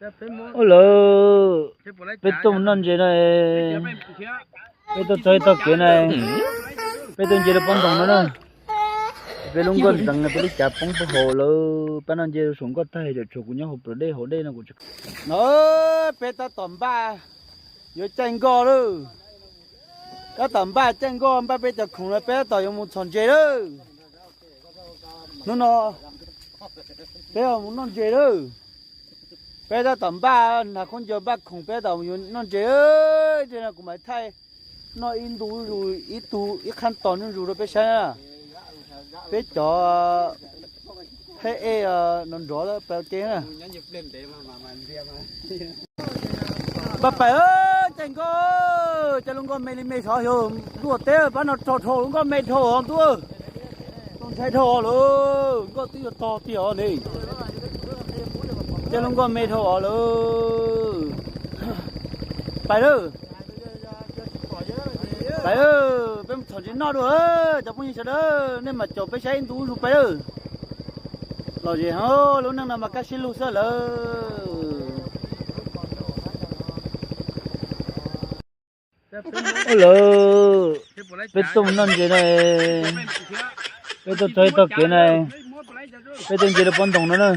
Ua lawm, peb tuaj mus noj ntses no, peb tuaj txog ib tog kev na, peb tuaj nce rau pob ntoos no na. Peb lub nkoj ntxeev no peb lub cav poob puag hauv lawm, pab noj ntses saum nkoj tag, tshuav kuv nyob hauv plawv dej hauv dej no kuv tsis. No, peb tab tom npaj yuav caij nkoj lawm. Tab tom npaj caij nkoj, npaj peb cov khoom no peb tab tom yuav mus txhom ntses lawm. Hnub no peb yuav mus noj ntses lawm. Peb tab tom npaj hnav khaub ncaws npaj khoom, peb tab tom yuav noj ntses. Tej no kuv mam thaij noj ib ntu zuj zus, ib tug ib qhab tos zuj zus rau peb saib na. Peb cov pheb ej nrov nrov pas ke na. Npaj pais, caij nkoj, caij lub nkoj me li me xyov yog ntuj teb pab no rog dhau lub nkoj me dhau os ntuj. Ntshai dhau lawm, nkoj twb yuav tog tiag os ne. Caij lub nkoj me dhau os lawm. Pais lawm. Pais lawm, peb mus txhom ntses noj dua, cov phooj ywg sawv daws, nej mam caum peb saib ib ntu zuj zus pais lawm. Lom zem heev, lub neej no mas kaj siab lug xwb lawm. Ua lawm, peb tuaj mus noj ntses na, peb tuaj txog ib tog kev na, peb tuaj nce rau pob ntoos no na.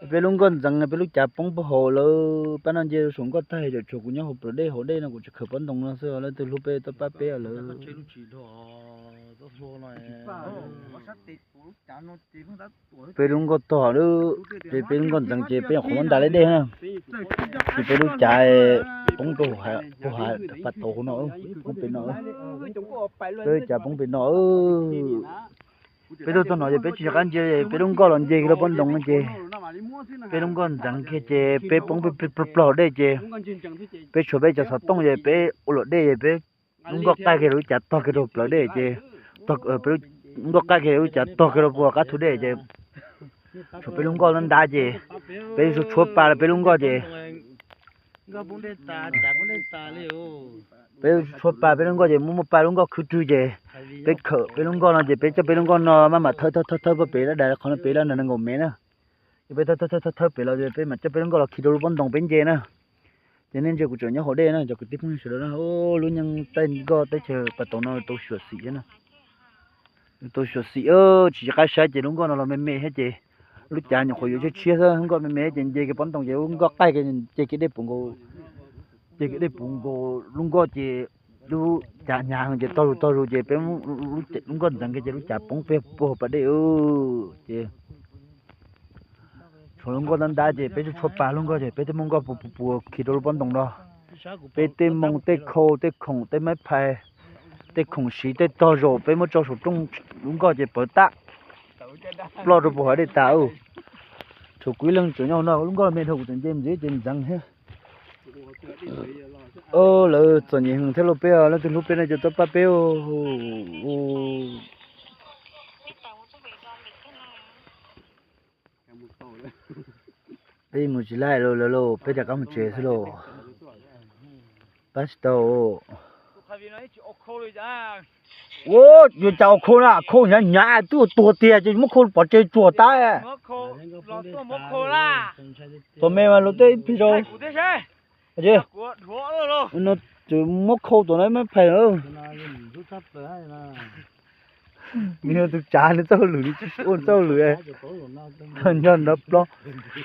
Peb lub nkoj ntxeev, peb lub cav poob puag hauv lawm, pab noj ntses saum nkoj tag, tshuav kuv nyob hauv plawv dej hauv dej no kuv tsis khaws pob ntoos no xwb, leej twg hlub peb tuaj pab peb lawm. Peb lub nkoj tog lawm, ces peb lub nkoj ntxeev ces peb nyuam qhuav muab nta li dej na. Ces peb lub cav poob rau puag hav pas tauv hauv no, poob pem no. Peb lub cav poob pem no. Peb tuaj txog no ces peb tsis nco qab ntsia, peb lub nkoj los nce kiag rau pob ntoos no ces peb lub nkoj ntxeev kiag ces peb poob plob ploog dej ces peb tshuav peb cov xov tooj ces peb ua luam dej ces peb lub nkoj qaij kiag lub cav tog kiag rau plawv dej ces, peb lub nkoj qaij kiag lub cav tog kiag rau puag qab thu dej ces tshuav peb lub nkoj ntab ntab ces peb tshuab pa peb lub nkoj ces peb tshuab pa peb lub nkoj ces muaj muaj pa lub nkoj khwb rwg ces peb khawm peb lub nkoj no ces peb coj peb lub nkoj no maj mam thawb thawb thawb thawb puag pem lawm, qhov no pem lawm nees nkaum mev na. Ces peb thawb thawb thawb thawb pem los ces peb mam coj peb lub nkoj los khi rau lub pob ntoos peb nce na. Ces nej ntsia kuv tseem nyob hauv dej na cov kwv tij phooj ywg sawv daws na, lub nyoog taij nkoj teb chaws pas tauv no tau xyuam xim thiab na. Tau xyuam xim, tsis qab saib ces lub nkoj no los me me thiab ces lub cav nyuam qhuav yuav tshiab tshiab xwb, nkoj me me ces nce kiag pob ntoos ces lub nkoj qaij kiag ces kiag dej puv nkaus, ces kiag dej puv nkaus lub nkoj ces lub cav hnyav heev ces tog zus tog zus ces peb lub nkoj ntxeev kiag ces lub cav poob pem puag pas dej ces tshuav lub nkoj ntab ntab ces peb tshuab tshuab pa lub nkoj ces peb tej moo nkoj puas puas puas khi rau lub pob ntoos no. Peb tej moo tej khau tej khoom tej maib phais tej khoom siv tej tog zaum peb muab tso saum rooj lub nkoj ces pawv tag ploj rau puag hav dej tas. Tshuav kuv ib leeg tseem nyob hauv no, lub nkoj me dhau kuv tseem nce ntxiv ces ntxeev thiab. Lawv txom nyem heev thiab lauj, peb leej twg hlub peb no ces tuaj pab peb. Peb mus tsis laij lawm lauj, peb rov qab mus tsev xwb lauj. Pab tsis tau. Ua, yuav cas ua khau na, khau hnyav hnyav twb ua tuag tiag ces muab khau pov tseg tsuag tas. Tom me mas luag tej ib pliag rau. No tseem muab khau tom no maib phais lawm. Nws yog tus tsav nws txoj hauj lwm, nws tsis ua txoj hauj lwm. Nyob nrov plob.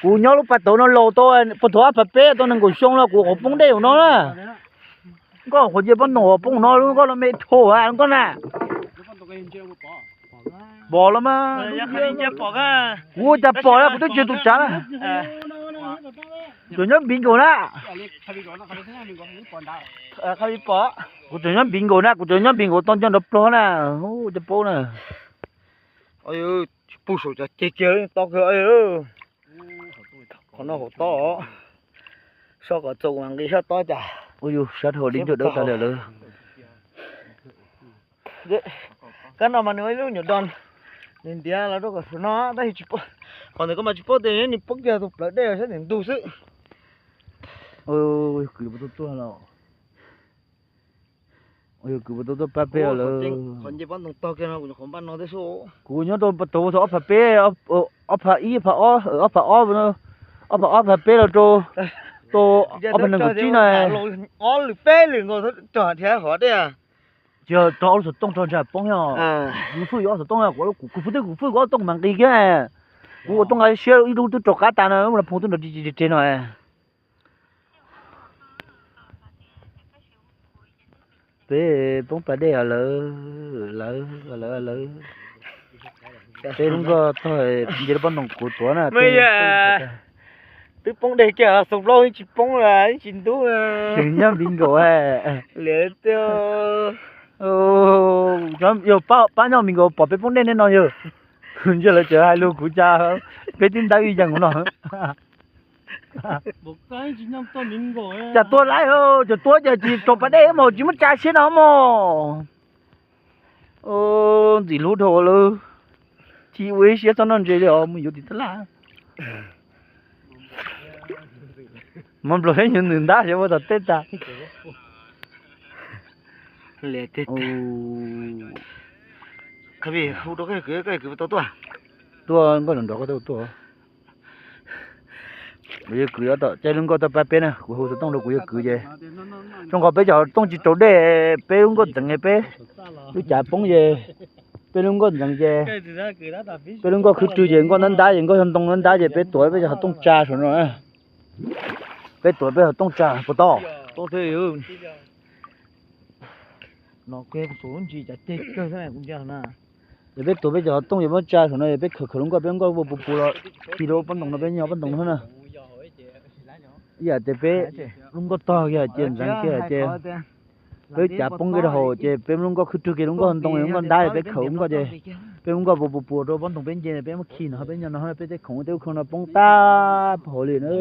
Kuv nyob lub pas tauv no laus tau puag thaum ob phav peb tau nees nkaum xyoo los kuv qhuav poob dej hauv no na. Nkoj qhuav cia pob ntoos qhuav poob no, lub nkoj no me dhau nkoj na. Pom los mas. Kuv ua cas pom na, kuv twb tsis yog tus tsav na. Kuv tseem nyob npiv nkaus na. Kuv tseem nyob npiv nkaus na, kuv tseem nyob npiv nkaus tau nco nrov ploog na. Cov paub na. Tsis pub saum cov ceg kiag to kawg. Qhov no hauv tob. Soj kom txaus mas nqis soj tob cas. Ua yus sab dhau li ncua dawb tas lawm. Kab no mas nws ib lub nyuam do, nws ntiav los rau kom no tab sis tsis, qhov ntawd koj mas tsis paub tias nws poob kiag tus plawv dej saib ntawm ntug xwb. Yog kwv puas tau tuaj los? Yog kwv puas tau tuaj pab peb lawm? Qhov nce pob ntoo tog kiag no kuv nyuam qhuav npaj no thiab xwb. Kuv nyob rau pas tauv thaum ob phav peb, ob phav ib, ob phav ob, ob phav ob no. Ob phav ob phav peb los rau, tau ob phav nees nkaum tsib no. Ob lwm peb lwm nkaus rog thiab hov dej. Tsis yog rog ob lub xov tooj rog ntsa poob os. Yus fwj yuav ob xov tooj, kuv fwj twb kuv fwj kuv ob tooj mas nqis kiag. Kuv ua tooj nqa siab ib lub twb rau qab tas no, ua phoov twb nrov ris ris no. Peb poob pas dej os lawv, lawv, lawv, lawv. Peb lub nkoj tog nce lub pob ntoo kuv tuav na. Twb poob dej kiag xoo plaub tsis poob la tsis ntub. Tseem nyob bingo. Li tiag. Yog pab nyob bingo pom peb poob dej nej no yog. Ntsia lawv tseem hais lus kuv cas peb twb ntab ib yam no. Cas tua laib, cov tuab ces tsis rau pas dej mas tsis muab tsa siab no mog. Ntxim hlub dhau lawm, tsis ua ib siab txhob noj ntses li os mus yuav tim tab laj. Mov nplog ib nyuag nws ntab xyov ua tom teb tas. Tuaj nkoj nrov nrov koj tuaj. Kuv yawg kwv caij lub nkoj tuaj pab peb na, kuv hu xov tooj rau kuv yawg kwv ces zoo nkaus peb cov xov tooj tsis rau dej, peb lub nkoj ntxeev peb lub cav poob ces peb lub nkoj ntxeev ces peb lub nkoj khwb rwg ces nkoj ntab ntab ces nkoj yog ntoo ntab ntab ces peb tuav peb cov xov tooj tsa saum no. Peb tuav peb xov tooj tsa puas tau? Ces peb tuav peb cov xov tooj ces muab tsa saum no es peb khawm khawm lub nkoj peb lub nkoj ua puas puas los khi rau pob ntoo no peb nyob pob ntoo no na. Ib yam tias peb lub nkoj tog kiag ces ntxeev kiag ces peb lub cav poob kiag rau hauv ces peb lub nkoj khwb rwg kiag lub nkoj ntoo lub nkoj ntab es peb khawm lub nkoj ces peb lub nkoj puas puas puas rau pob ntoo peb nce peb muab khi no peb nyob no peb tej khoom tej lub khoom no poob tag puag hauv li na lawv.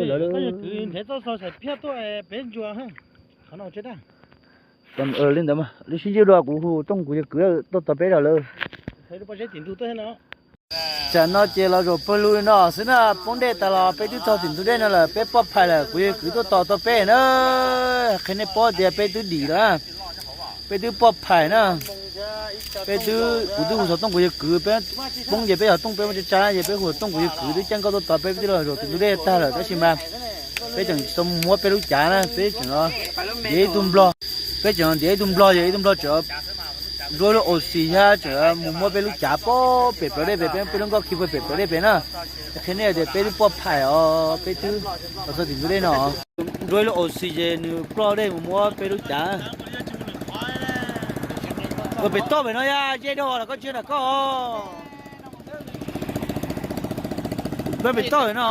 Li ntawd mas li sib ntsib dua kuv hu tooj kuv yawg kwv tuaj tos peb lawm. Tsam no ces los zaum pawg lug li no xwb na, poob dej tas los peb twb txog tim ntug dej no lawm, peb poj phais lawm, kuv yawg kwv tuaj tos tau peb na. Qhia nej paub tias peb twb dim lawm, peb twb poj phais na. Peb twb, kuv twb hu xov tooj kuv yawg kwv, peb poob ces peb xov tooj peb muab tsa tsa na, ces peb hu xov tooj kuv yawg kwv twb caij nkoj tuaj tos peb, peb twb los zaum tim ntug dej tag lawm tab sis mas peb tseem tsis tau mus muab peb lub cav na, peb tseem ntiav ib tug nplog, peb tseem ntiav ib tug nplog ces ib tug nplog tseem nruab lub au xis thiab tseem mus muab peb lub cav pem plawv dej pem, peb lub nkoj khi pem plawv dej pem na. Qhia nej tias peb twb poj phais os, peb twb los txog tim ntug dej no. Nruab lub au xis ces nws ploj dej mus muab peb lub cav. Ua pem toj pem no ya, ze dog los koj tsis nram koj. Peb pem toj pem no.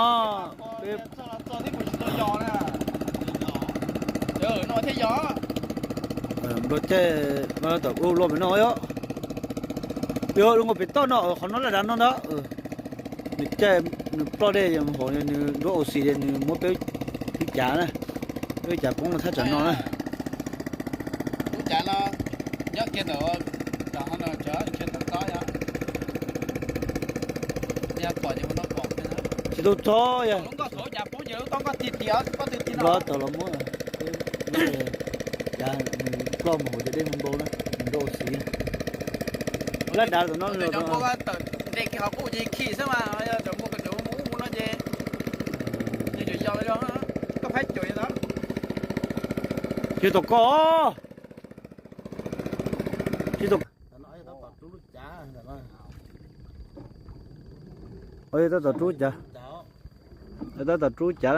Nplog caij, tom u lo pem no yom. Yog lub nkoj pem toj no, qhov no laj dav no ntag. Nws caij, nws ploj dej mus hauv nws nruab au xis, nws muab peb lub cav na, peb lub cav poob no thaj tsam no na. Lub cav no nyob kiag ntawm, tsis tau txog yog. Nplog tau los muab, cav nws ploj mus hauv cov dej npau na, nws nruab au xis. Laj dav tom no nws tawm nte kiag hauv qub ces khi xwb mas, yog tseem mus kom tseem mus ub mus no ces, ces tseem yos los yog, koj phaib caum li ntawd. Ces tom koj, ces tom, tab tom rub cav, tab tom rub cav,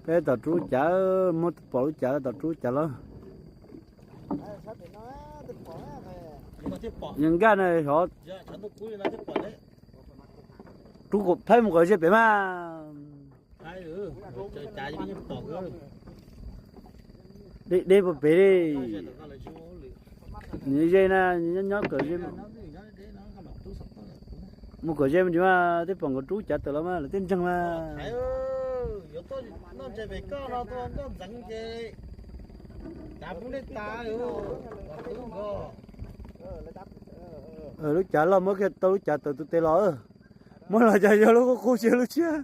peb tom rub cav, muab pom lub cav tab tom rub cav los. Yog nkaj na xyov, rub phaib mus kom ze pem mas. Deb puag pem li. Nws ze na, nyob nyob kom ze. Mus kom ze me ntsis mas, tej pom nkawd rub cav tawm los mas lawv tej ntseeg mas. Lub cav loj muab kiag tau lub cav tawm tus tes los. Muab los cas yog lub qub qub cia lub tshiab.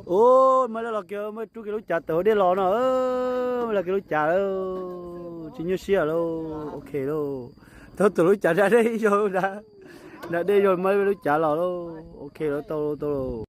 Ua, muab los kiag, muab rub kiag lub cav tawm hauv dej los no, muab los kiag lub cav, tsis nyuaj siab lauj, ok lauj. Tau tus lub cav da dej ib zaug da. Nram dej yog muaj lub cav los lauj. Ok, lawv tau tau lauj.